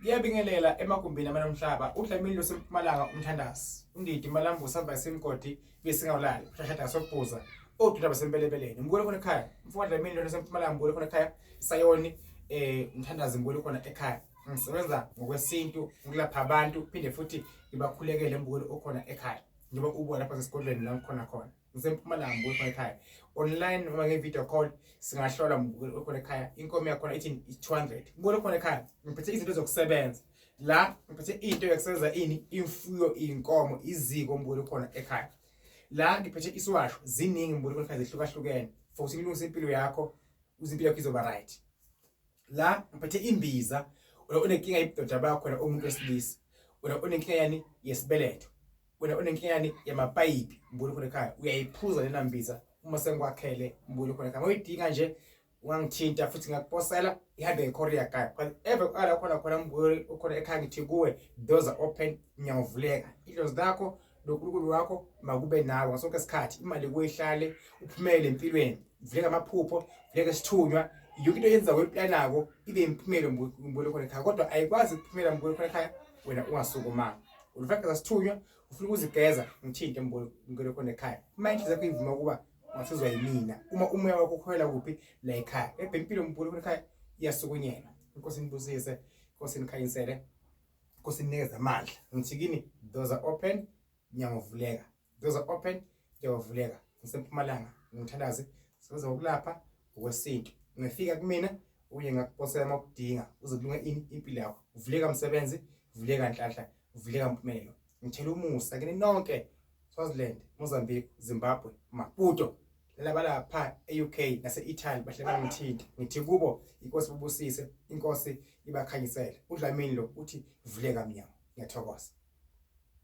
Ngiyabingelela emagumbini amanomhlaba uDlamini losempumalanga umthandazi uNdidi Malambu samba isimgodi besingawulali ushashada sokubhuza oduda basempelebeleni mbukele khona ekhaya mfowethu Dlamini lona sempumalanga mbukele khona ekhaya sayoni umthandazi mbukele khona ekhaya ngisebenza ngokwesintu ukulapha abantu phinde futhi ngibakhulekele mbukele okhona ekhaya njengoba ubona lapha sesigodlweni la ngikhona khona ngisempumalanga mbukeli khona ekhaya online noma nge-video call singahlola mbukeli okhona ekhaya inkomo yakhona ithi i-200 mbukeli okhona ekhaya ngiphethe izinto zokusebenza la ngiphethe into yokusebenza ini imfuyo iy'nkomo iziko mbukeli okhona ekhaya la ngiphethe isiwasho ziningi mbukeli okhona ekhaya zihlukahlukene for ukuthi ngilungise impilo yakho uze impilo yakho izoba right la ngiphethe imbiza wena unenkinga yebudoda bakho wena umuntu wesilisa wena unenkinga yani yesibeletho wena unenkinga yani yamapayipi mbuli khona ekhaya uyayiphuza lena mbiza uma sengikwakhele mbuli khona ekhaya uyidinga nje ungangithinta futhi ngakuposela ihambe ngecourier guy whatever qala khona khona mbuli ukhona ekhaya ngithi kuwe doors are open ngiyavuleka idlozi lakho noNkulunkulu wakho makube nawe ngasonke isikhathi imali kuyihlale uphumele empilweni vuleka amaphupho vuleka isithunywa yonke into yenza weplanako ibe imphumelo mbukelo khona ekhaya kodwa ayikwazi ukuphumela mbukelo khona ekhaya wena ungasukumanga ulufakaza sithunywa ufuna ukuzigeza ngithinte mbukelo khona ekhaya uma inhliziyo yakho ivuma ukuba ungasizwa yimina uma umoya wakho ukhwela kuphi la ekhaya ebhe impilo mbukelo khona ekhaya iyasukunyelwa inkosi inibusise inkosi inikhanyisele inkosi inikeze amandla ngithi kini doors are open mnyango vuleka doors are open ngiyavuleka ngisempumalanga ngimthandazi sebenza ngokulapha ngokwesintu ungefika kumina uye ngakuposela uma ukudinga uze kulunge ini impilo yakho vuleka msebenzi vuleka nhlanhla vuleka mpumelelo ngithela umusa kini nonke Swaziland Mozambique Zimbabwe Maputo laba lapha e-UK nase-Italy bahle bangithinta ngithi kubo inkosi ibubusise inkosi ibakhanyisele uDlamini lo uthi vuleka mnyango ngiyathokoza.